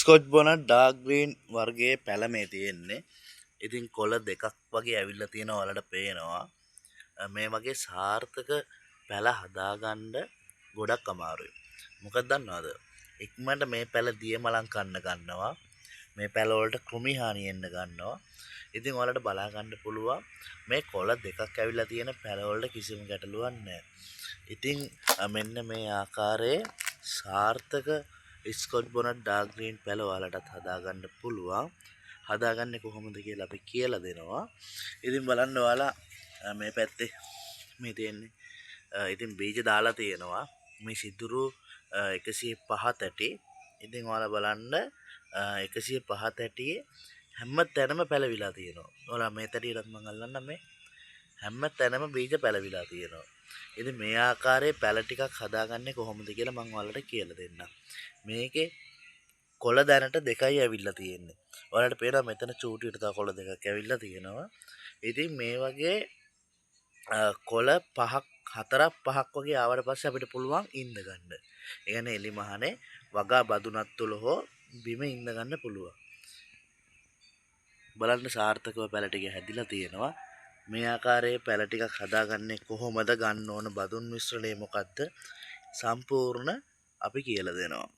Scotch bonnet dark green වර්ගයේ පැල මේ තියෙන්නේ. ඉතින් කොළ දෙකක් වගේ ඇවිල්ලා තියෙනවා ඔයාලට පේනවා. මේ වගේ සාර්ථක පැල හදාගන්න ගොඩක් අමාරුයි. මොකද දන්නවද? ඉක්මනට මේ පැල දියමලම් කන්න ගන්නවා. මේ පැල වලට කෘමි හානි එන්න ගන්නවා. ඉතින් ඔයාලට බලා ගන්න පුළුවන් මේ කොළ දෙකක් ඇවිල්ලා තියෙන පැල වලට කිසිම ගැටලුවක් නැහැ. ඉතින් මෙන්න මේ ආකාරයේ සාර්ථක ස්කොච් බොනට් ඩාර්ක් ග්‍රීන් පැල ඔයාලටත් හදාගන්න පුළුවන්. හදාගන්නේ කොහොමද කියලා අපි කියලා දෙනවා. ඉතින් බලන්න ඔයාලා මේ පැත්තේ මේ තියෙන්නේ. ඉතින් බීජ දාලා තියෙනවා. මේ සිදුරු 105 තැටි. ඉතින් ඔයාලා බලන්න 105 තැටියේ හැම තැනම පැලවිලා තියෙනවා. ඔයාලා මේ තැටියටත් මං අල්ලන්නම්. මේ හැම තැනම බීජ පැලවිලා තියෙනවා. ඉතින් මේ ආකාරයේ පැල ටිකක් හදාගන්නේ කොහොමද කියලා මං ඔයාලට කියලා දෙන්නම්. මේකේ කොළ දැනට දෙකයි ඇවිල්ලා තියෙන්නේ. ඔයාලට පේනවා මෙතන චූටියට තව කොළ දෙකක් ඇවිල්ලා තියෙනවා. ඉතින් මේ වගේ කොළ පහක් හතරක් පහක් වගේ ආවට පස්සේ අපිට පුළුවන් ඉඳ ගන්න. ඒ කියන්නේ එලි මහනේ වගා බදුනක් තුල හෝ බිම ඉඳ ගන්න පුළුවන්. බලන්න සාර්ථකව පැල ටික හැදිලා තියෙනවා. මේ ආකාරයේ පැල ටිකක් හදාගන්නේ කොහොමද, ගන්න ඕන බදුන් මිශ්‍රණය මොකද්ද සම්පූර්ණ අපි කියලා දෙනවා.